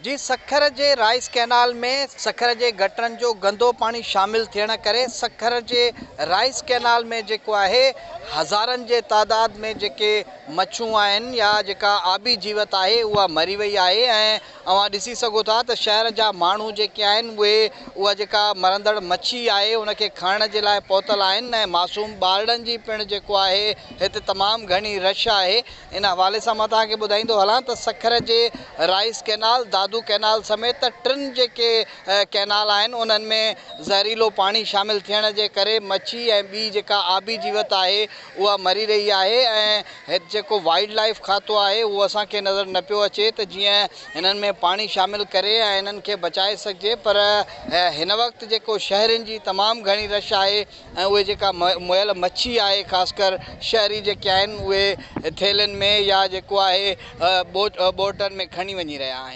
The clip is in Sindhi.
جي سکر جي رائيس ڪئنال ۾ سکر جي گٽرن جو گندو پاڻي شامل ٿيڻ ڪري سکر جي رائيس ڪئنال ۾ جيڪو آهي هزارن جي تعداد ۾ جيڪي مڇون آهن يا جيڪا آبي جيوت آهي اها مري وئي آهي ۽ اوهان ڏسي سگهو ٿا ته شهر جا ماڻهو جيڪي آهن اهي اها جيڪا مرندڙ مڇي آهي ان کي کڻڻ جي لاء پهتل آهن ۽ معصوم ٻارڙن جي پڻ جيڪو آهي هت تمام گهڻي رش آهي ان حوالي سان مان توهان کي ٻڌائيندو هلان ته سکر جي رائيس ڪئنال، دادو ڪئنال سميت ٽن جيڪي ڪئنال آهن انهن ۾ زهريلو پاڻي شامل ٿيڻ جي ڪري مڇي ۽ ٻي جيڪا آبي جيوت آهي اها مري رهي آهي ۽ هت جيڪو وائلڊ لائيف کاتو آهي اهو اسان کي نظر نه پيو اچي ته جيئن هنن ۾ پاڻي شامل ڪري ۽ انهن کي بچائي سگهجي پر هن وقت جيڪو شهرين جي تمام گهڻي رش آهي ۽ اهي جيڪا مئل مڇي آهي خاص ڪر شهري جيڪي آهن اهي ٿيلهين ۾ يا جيڪو آهي بوٽن ۾ کڻي وڃي رهيا آهن.